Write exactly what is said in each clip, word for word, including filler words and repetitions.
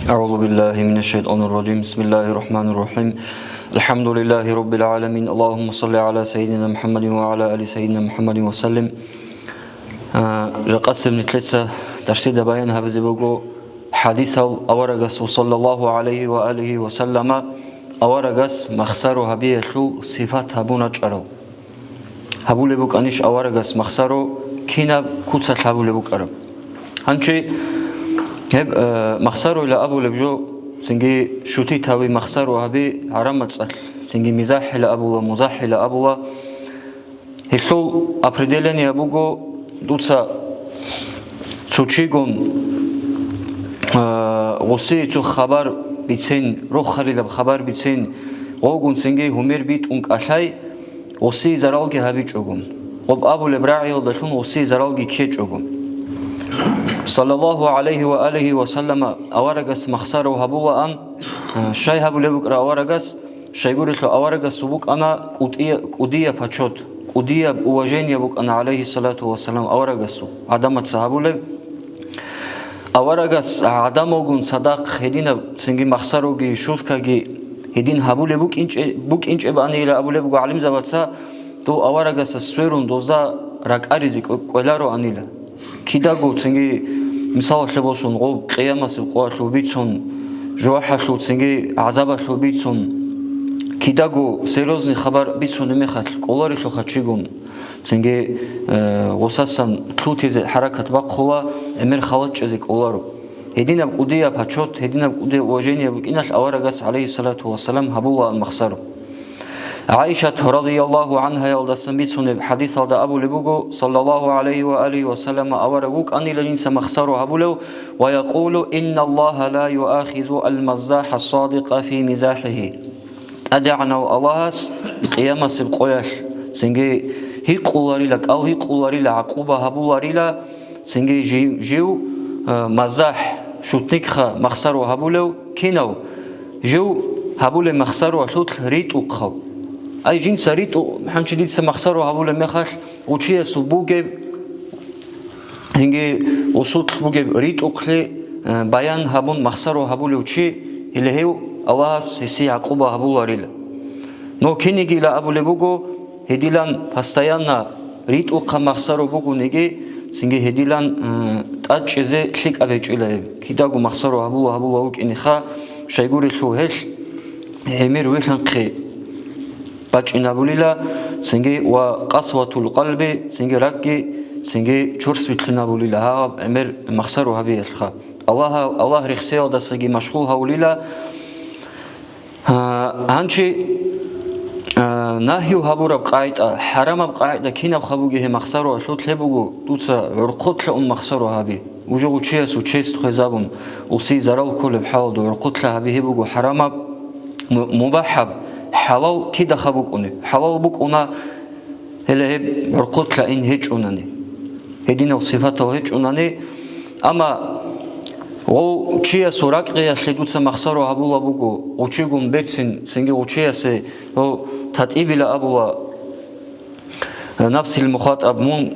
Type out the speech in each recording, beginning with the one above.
أعوذ بالله من الشيطان الرجيم. بسم الله الرحمن الرحيم. الحمد لله رب العالمين. اللهم صل على سيدنا محمد وعلى آل سيدنا محمد وسلم. А, жакъасеб нилъеца дарсида баян гьабизе буго хӀадисал аварагасул, саллаллагьу гӀалайгьи ва алигьи ва саллама, аварагас махсаро гьабиялъул сипат гьабун рачӀарал. Гьабулеб букӀанищ аварагас махсаро, кинаб куцалъ гьабулеб букӀараб? Гьанчи гьеб, э, махсароила абулеб жо, цинги шутитави махсаро гьаби гӀарамацӀалъ, цинги мизахӀила абула, музахӀила абула. Гьелъул определение буго, дуца цо чигун, э, гъусие цо хабар бицин, рохалилаб хабар бицин, гъогун цинги гьумер битӀун кӀалъай, гъусие заралги гьабичӀого, гъоб абулеб рагӀиялдалъун гъусие заралги ккечӀого. Саллаллагьу гӀалайгьи ва алигьи ва саллама аварагас махсаро гьабулаан, а, щай гьабулеб букӀара аварагас, щайгурелъул аварагасул букӀана кӀудия-, кӀудияб почёт, кӀудияб уважение букӀана, гӀалайгьиссалату вассалам, аварагасул, гӀадамаца гьабулеб. Аварагас гӀадамалгун цадахъ гьединаб цинги махсароги шуткаги гьедин гьабулеб букӀинчӀеб-, букӀинчӀебанила абулеб буго гӀалимзабаца, дов аварагасда сверун дозда ракӀаризе кӀве-, кӀвелароанила. Кидаго цинги, мисалалъе босун, гъоб къиямасеб къоялъул бицун, жужахӀалъул цинги гӀазабалъул бицун, кидаго серьёзный хабар бицунеб мехалъ кӀоларелъулха чигун. Цинги, э, гъусасан лъутизе хӀаракат бахъула, гӀемер халачӀезе кӀоларо. Гьединаб кӀудияб почёт, гьединаб кӀудияб уважение букӀиналъ аварагас, гӀалайгьиссалату вассалам, гьабулаан махсаро. ГӀайшат, радияллагьу гӀангьаялдасан бицунеб хӀадисалда абулеб буго, саллаллагьу гӀалайгьи ва алигьи ва саллама, авараг вукӀанила жинца махсаро гьабулев ва якъулу: «Инналлагьа ла юахизу ал-маззахӀа ас-садикъа фи мизахӀигьи». ТӀадегӀанав Аллагьас къиямасеб къоялъ цинги гьикъуларила, кӀал гьикъуларила, гӀакъуба гьабуларила, цинги жив, жив, а, маззахӀ, шутникха махсаро гьабулев кинав? Жив гьабулеб махсароялъулъ ритӀухъав. Ай, жинца ритӀу-, гьанчи дица махсаро гьабулеб мехалъ, гъов чиясул бугеб, гьинги гъосулъ бугеб ритӀухълъи, э, баян гьабун махсаро гьабулев чи, гьеле гьев Аллагьас гьесие гӀакъуба гьабуларила. Но кинигила абулеб буго, гьедилан постоянно ритӀухъа махсаро бугониги, цинги гьедилан, э, тӀадчӀезе лъикӀаб гьечӀила гьеб. Кидаго махсаро гьабула-гьабула вукӀинеха, щайгурелъул гьелъ гӀемер вилълъанхъе бачӀинабулила, цинги ва къасватул къалби, цинги ракӀги, цинги чорс вилълъинабулила гьаб гӀемер махсаро гьабиялъха. Аллагь, Аллагь рехсеялдасаги машгъул гьавулила. А, гьанчи, а, нагью гьабураб къагӀида, хӀарамаб къагӀида кинаб хабуги гьеб махсароялъул гьеб буго, дуца гӀурхъулъа ун махсаро гьаби. Уже гъов чиясул честь хвезабун, гъосие зарал кколеб хӀалалда гӀурхъулъа гьаби гьеб буго хӀарамаб, му-, мубахӀаб, хӀалал кидаха букӀунеб. ХӀалал букӀуна, гьеле гьеб гӀурхъулъа ин гьечӀунани, гьединал сипатал гьечӀунани. Амма гъов чиясул ракӀгӀиялъе дуца махсаро гьабула буго, гъов чигун берцин, цинги гъов чиясе гьев татӀибила абула, напсил мухатӀаб, мун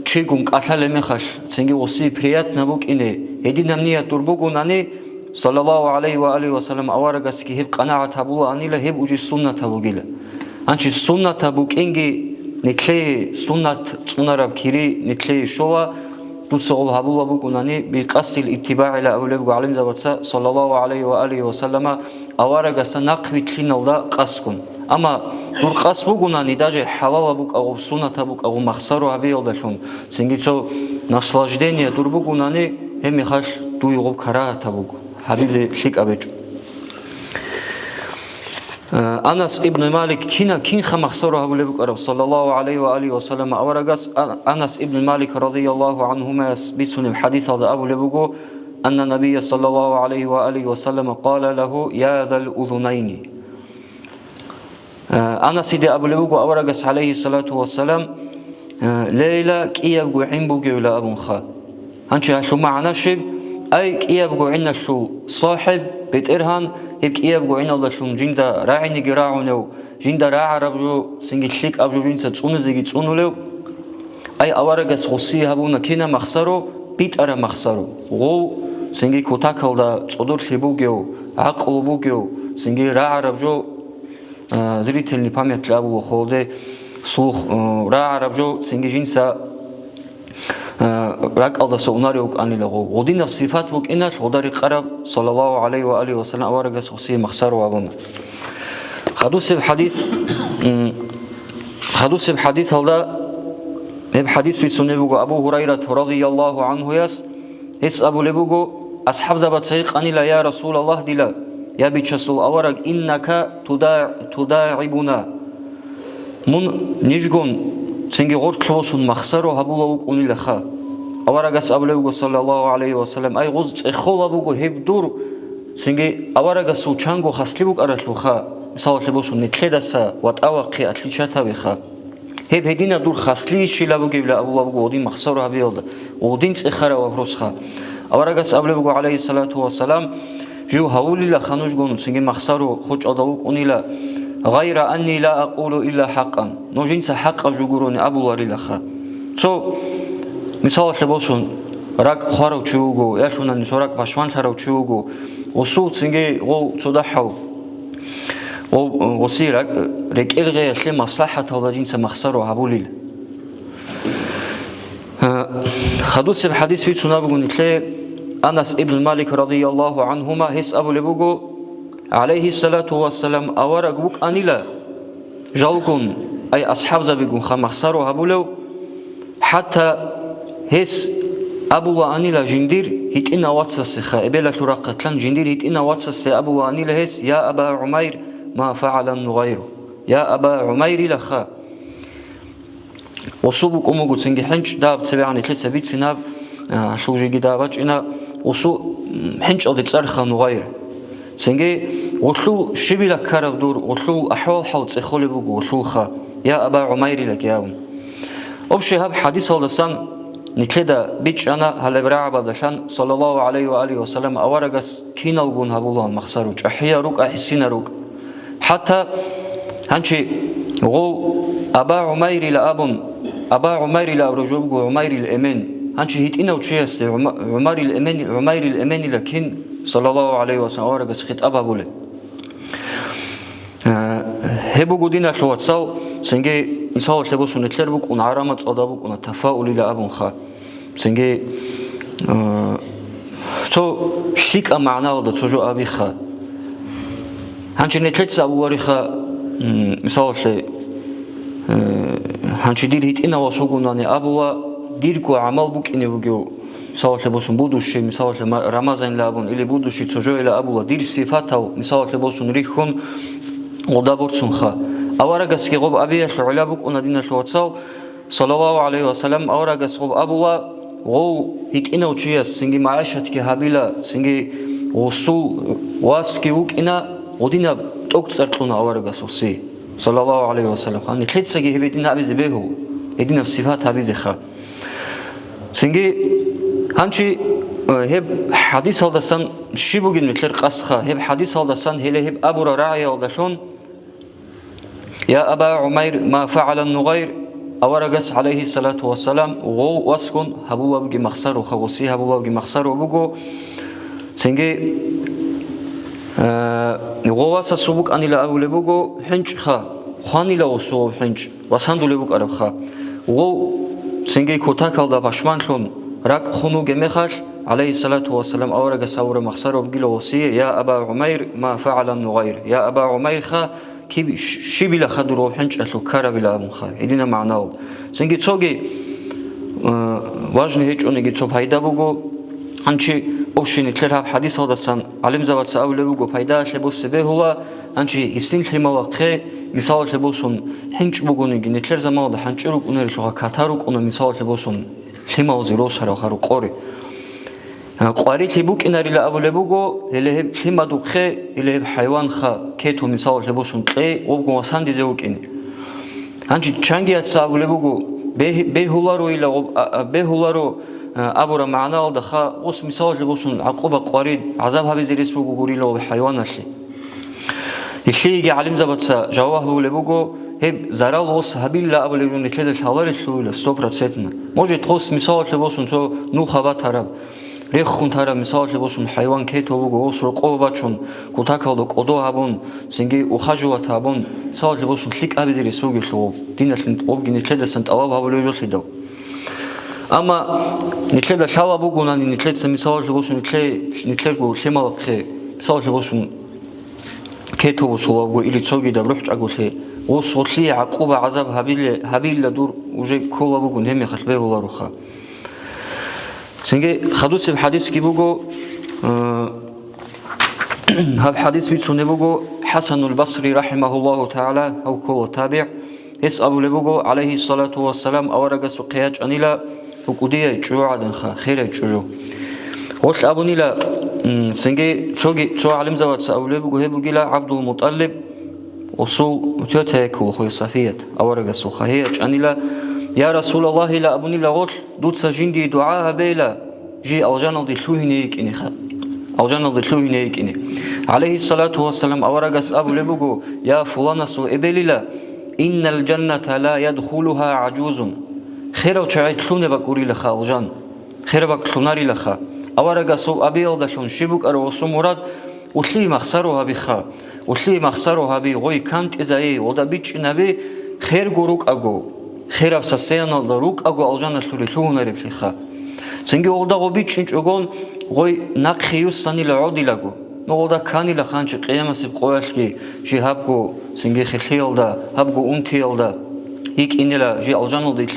чигун кӀалъалеб мехалъ, цинги гъосие приятно букӀине, гьединаб ният дур бугунани, саллаллагьу гӀалайгьи ва алигьи ва саллам, аварагасги гьеб къанагӀат гьабулаанила, гьеб уже суннатаб бугила. Гьанчи суннатаб букӀинги, нилъее суннат цӀунараб кири нилъее щола, дуца гъоб гьабула бугунани, бикъасдил иттибагӀила абулеб буго гӀалимзабаца, саллаллагьу гӀалайгьи ва алигьи ва саллама, аварагасда нахъ вилълъиналда къасгун. Амма дур къасд бугунани, даже хӀалалаб букӀа гъоб, суннатаб букӀа гъоб махсаро гьабиялдалъун, цинги цо наслаждение дур бугунани, гьеб мехалъ дуе гъоб карагьатаб буго, гьабизе лъикӀаб гьечӀо. Э, Анас ибн Малик кина-, кинха махсаро гьабулеб букӀараб, саллаллагьу гӀалайгьи ва алигьи ва саллама, аварагас? А-, Анас ибн Малик радияллагьу гӀангьумаяс бицунеб хӀадисалда абулеб буго, анна набия саллаллагьу гӀалайгьи ва алигьи ва саллама къала лагьу: «Я зал узунайни». Э, Анасиде абулеб буго аварагас, гӀалайгьиссалату вассалам, э, Лейла кӀиябго гӀин бугевла абунха. Гьанчи гьалъул магӀна щиб? Ай, кӀиябго гӀиналъул сахӀиб, бетӀергьан, гьеб кӀиябго гӀиналдалъун жинда рагӀиниги рагӀунев, жинда рагӀараб жо, цинги лъикӀаб жо жинца цӀунизеги цӀунулев. Ай, аварагас гъосие гьабуна кина махсаро, битӀараб махсаро. Гъов цинги кутакалда цӀодорлъи бугев, гӀакълу бугев, цинги рагӀараб жо, а, зрительный память абула холде, слух, а, рагӀараб жо, цинги жинца, а, ракӀалдаса унарев вукӀанила гъов. Гъудинаб сипат букӀиналъ гъода рекъараб, саллаллагьу гӀалайгьи ва алигьи ва саллам, аварагас гъосие махсаро абуна. Хадусеб хадис, м, хадусеб хадисалда, гьеб хадис бицунеб буго Абу Гьурайрат радияллагьу гӀанхуяс, гьес абулеб буго, асхӀабзабаца гьикъанила: «Я Расулаллагь, дила, я Бичасул авараг, иннака туда-, тудагӀибуна». Мун нижгун цинги гъорлъ босун махсаро гьабула вукӀунилаха. Аварагас абулеб буго, саллаллагьу гӀалайгьи ва саллам: «Ай, гъоз цӀехола буго гьеб дур, цинги аварагасул чанго хаслъи букӀаралъулха, мисалалъе босун, нилъедаса ватӀа вахъи отличатабиха. Гьеб гьединаб дур хаслъи щила бугебила», абула буго гъудин махсаро гьабиялда, гъудин цӀехараб вопросха. Аварагас абулеб буго, гӀалайгьиссалату вассалам, жив гьавулилаха нужгун цинги махсаро хочӀалда вукӀунила, гъайра анни ла акъулу илла хӀакъан, нуж жинца хӀакъаб жо гурони абуларилаха. Цо, мисалалъе босун, ракӀ хварав чи вуго, ялъунани цо ракӀ пашманлъарав чи вуго, усул цинги гъов цо дагьав, гъов, гъосие ракӀ-, рекӀел гъеялъе маслахӀаталда жинца махсаро гьабулил. Хадусеб хадис бицун абуго нилъее Анас ибн Малик радияллагьу гӀанхума, гьес абулеб буго, гӀалайгьиссалату вассалам, авараг вукӀанила жалгун, ай асхӀабзабигун ха махсаро гьабулев, хӀатта гьес абулаанила жиндир гьитӀинав вацасе ха, эбелалъул рахъалъан жиндир гьитӀинав вацасе абулаанила гьес: «Я Аба ГӀумайр, ма фагӀалан нугъайру». Я Аба ГӀумайрила ха. Усу букӀун буго цинги хӀинчӀ, даб цебегӀан нилъеца бицинаб, а, гьалъул жеги даб бачӀина, усу, м, хӀинчӀалде цӀарха нугъайр. Цинги гъулъул щибила ккараб дур, гъулъул ахӀвал-хӀал цӀехолеб буго гъулъулха, я Аба ГӀумайрила киявун. Общий гьаб хадисалдасан нилъеда бичӀчӀана гьалеб рагӀабалдалъан, саллаллагьу гӀалайгьи ва алигьи ва саллам, аварагас киналгун гьабулаан махсару, чӀахӀиял рукӀа, гӀисинал рукӀа. ХӀатта гьанчи гъов Аба ГӀумайрила абун, Аба ГӀумайрила абураб жо буго ГӀумайрил эмен. Гьанчи гьитӀинав чиясе ГӀума-, ГӀумарил эмен, ГӀумайрил эменила кин, саллаллагьу гӀалайгьи ва саллам, аварагас хитӀаб гьабулеб. Э, гьеб буго, диналъул вацал, цинги мисалалъе босун, нилъер букӀун гӀараб мацӀалда букӀуна тафаулила абунха. Цинги, э, цо лъикӀаб магӀналда цо жо абиха. Гьанчи нилъеца абулариха, м, мисалалъе, э, гьанчи дир гьитӀинав вас вугунани абула, дирго гӀамал букӀине бугев, мисалалъе босун, будущий, мисалалъе, ма-, Рамазанила абун, или будущий цо жоила абула, дир сипатал, мисалалъе босун, рихьун гъода борцунха. Аварагасги гъоб абиялъул гӀилла букӀуна, диналъул вацал, саллаллагьу гӀалайгьи ва саллам, аварагас гъоб абула, гъов гьитӀинав чияс цинги магӀишатги гьабила, цинги гъусул васги вукӀина, гъудинаб тӀокӀ цӀар кьуна аварагас гъуси, саллаллагьу гӀалайгьи ва саллам. Гьаниб нилъецаги гьеб гьедин абизе бегьул, гьединаб сипат гьабизеха. Цинги гьанчи, э, гьеб хадисалдасан щиб бугин нилъер къасха, гьеб хадисалдасан гьеле гьеб абура рагӀиялдалъун, «Я Аба ГӀумайр, ма фагӀалан нугъайр», аварагас, гӀалайгьиссалату вассалам, гъов васгун гьабулабги махсаро, гъуси гьабулабги махсаро буго. Цинги, э, гъов васасул букӀанила абулеб буго, хӀинчӀха, хванила гъусул гъов хӀинчӀ, вас гьандулеб букӀарабха. Гъов цинги кутакалда пашманлъун ракӀ хун вугеб мехалъ, гӀалайгьиссалату вассалам, аварагас гьабураб махсаро бугила гъусие: «Я Аба ГӀумайр, ма фагӀалан нугъайр». Я Аба ГӀумайрха, киб-, щ-, щибила хадур гъов хӀинчӀалъул ккарабила абунха, гьединаб магӀналда. Цинги цоги, э, важный гьечӀониги цо пайда буго. Гьанчи общий нилъер гьаб хадисалдасан гӀалимзабаца абулеб буго, пайдаялъе босе бегьула, гьанчи гьесин лъималахъе, мисалалъе босун, хӀинчӀ бугониги, нилъер заманалда хӀанчӀи рукӀунарелъулха ката рукӀуна, мисалалъе босун, лъималазе росарал гьару къори. А, къварилъи букӀинарила абулеб буго, гьеле гьеб лъимадухъе, гьеле гьеб хӀайванха, кету, мисалалъе босун, кьей, гъобгун васандизе вукӀине. Гьанчи чангияца абулеб буго, бегь-, бегьуларо ила гъоб-, а, а, бегьуларо, а, абураб магӀналдаха, ус, мисалалъе босун, гӀакъуба къварид, гӀазаб гьабизе рес буго гурила гъоб хӀайваналъе. Гьелъиеги гӀалимзабаца жаваб гьабулеб буго, гьеб зарал гъос гьабилла абулеб нилъеда лъаларелъулила сто процентно. Может, гъос, мисалалъе босун, цо нуха батараб, Рехун тараб, мисалалъе босун, хӀайван кету буго, гъос рокъов бачун, кутакалда кӀодо гьабун, цинги ухаживать гьабун, мисалалъе босун, лъикӀ гьабизе рес бугелъул, диналъ обги нилъедасан тӀалаб гьабулев жолъидал. Амма нилъеда лъала бугонани, нилъеца, мисалалъе босун, нилъе-, нилъерго лъималахъе, мисалалъе босун, кету бусулавго или цогидаб рухӀчӀаголъе, гъос гъолъие гӀакъуба-гӀазаб гьабиле-, гьабилла дур уже ккола бугун, гьебмехалъ бегьулароха. Цинги хадусеб хӀадисги буго, э, гьаб хӀадис бицунеб буго ХӀасанул Басри, рахӀимагьуллагьу тагӀала, гьав ккола табигӀ. Гьес абулеб буго, гӀалайгьиссалату вассалам, аварагасухъе ячӀанила букӀудияй чӀужугӀаданха, херай чӀужу. Гъолъ абунила, м, цинги цоги цо гӀалимзабаца абулеб буго, гьеб бугила ГӀабдул-МутӀалиб, усул тётаяккул хой Сафият, аварагасулха. Гьей ячӀанила, я Расулаллагьила абунила гъолъ, дуца жиндие дугӀа гьабейла, жий алжаналде лъугьине йикӀинеха. Алжаналде лъугьине йикӀине. ГӀалайгьиссалату вассалам аварагас абулеб буго, я фуланасул эбелила, иннал жанната ла ядхулугьа гӀажузун. Херав чагӀи лъуне бакӀурилаха алжан. Хераб бакӀ лъунарилаха. Аварагасул абиялдалъун щиб букӀараб гъосул мурад, улъие махсаро гьабиха. Улъие махсаро гьаби, гъой кантӀизайи, гъода бичӀчӀинаби, херго рукӀаго, хераб состояниялда рукӀаго алжаналъуре лъугьунареблъиха. Цинги гъолда гъо бичӀчӀинчӀогон, гъой нахъе юссанила гӀодилаго. Ну, гъолда кканила ханчи къиямасеб къоялъги, жи гьабго цинги хелъиялда, гьабго унтиялда йикӀинила жи алжаналде-,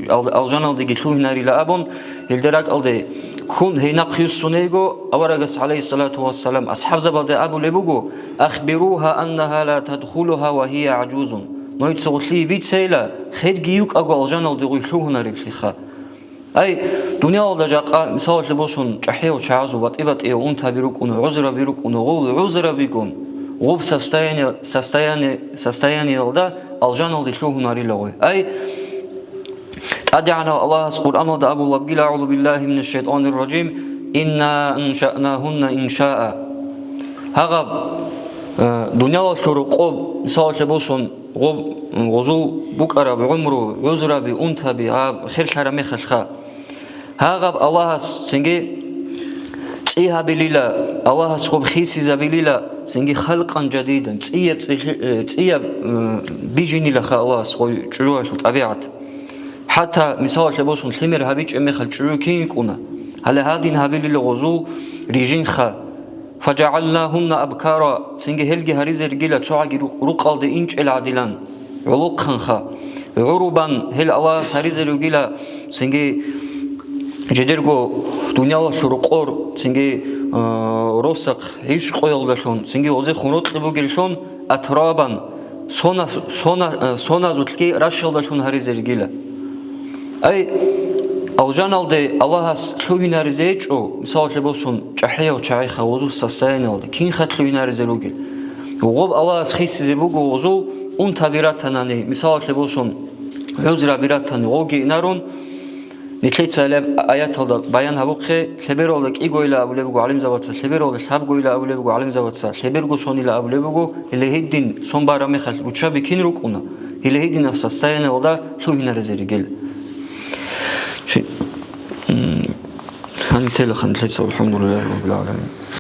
ал-, алжаналдеги лъугьинарила абун, гьелде ракӀалде ккун гьей нахъ юссунейго, аварагас, гӀалайгьиссалату вассалам, асхӀабзабазда абулеб буго, ахбиругьа аннагьа ла тадхулугьа ва гьия гӀажузун. Нойца гъолъие бицейила, херги юкӀаго алжаналде гъой лъугьунареблъиха. Ай, дуниялалда жакъа, мисалалъе босун, чӀахӀиял чагӀазул батӀи-батӀиял унтаби рукӀуна, гӀузраби рукӀуна, гъул гӀузрабигун, гъуб состояние-, состояние-, состояниялда алжаналде лъугьунарила гъой. Ай, ТӀадегӀанав Аллагьас Къуръаналда абулеб бугила, агӀузу биллагьи минаш шайтӀанир ражим, инна аншаънагьунна иншаа. Гьагъаб, э, дуниялалъул рокъоб, мисалалъе босун, гъоб-, гъозул букӀараб гӀумру, гӀузраби, унтаби, гьаб херлъараб мехалъха. Гьагъаб Аллагьас цинги цӀи гьабилила, Аллагьас гъоб хисизабилила, цинги халкъан жадидан, цӀияб цӀилъи-, э, цӀияб, э, бижинилаха Аллагьас гъой чӀужуялъул тӀабигӀат. ХӀатта, мисалалъе босун, лъимер гьабичӀеб мехалъ чӀужу кин йикӀуна, гьале гьадин гьабилила гъозул рижинха. ФажагӀалнагьунна абкара, цинги гьелги гьаризе ругила цогӀаги рукъ-, рукъалде инчӀел гӀадилан, гӀолохъанха. ГӀурубан, гьел Аллагьас гьаризе ругила, цинги жидерго дуниялалъул рокъор, цинги, э, росахъ гӀишкъуялдалъун, цинги гъозехун рокьи бугеллъун, атрабан, сона-, сона-, э, соназулъги рашалдалъун гьаризе ругила. Ай, алжаналде Аллагьас лъугьинаризе гьечӀо, мисалалъе босун, чӀахӀияв чагӀиха гъозул состояниялда, кинха лъугьинаризе ругел? Гъоб Аллагьас хисизе буго гъозул унтаби ратанани, мисалалъе босун, гӀузраби ратани, гъоги инарун, нилъеца гьалеб аяталда баян гьабухъе, лъебералда кӀигойила абулеб буго гӀалимзабаца, лъебералда лъабгойила абулеб буго гӀалимзабаца, лъеберго сонила абулеб буго, гьеле гьедин сон бараб мехалъ руччаби кин рукӀуна, гьеле гьединаб состояниялда лъугьинаризе ругел. Ши-, м, гьаниб телаха нилъеца, валхӀамдулиллагьи раббил гӀаламин.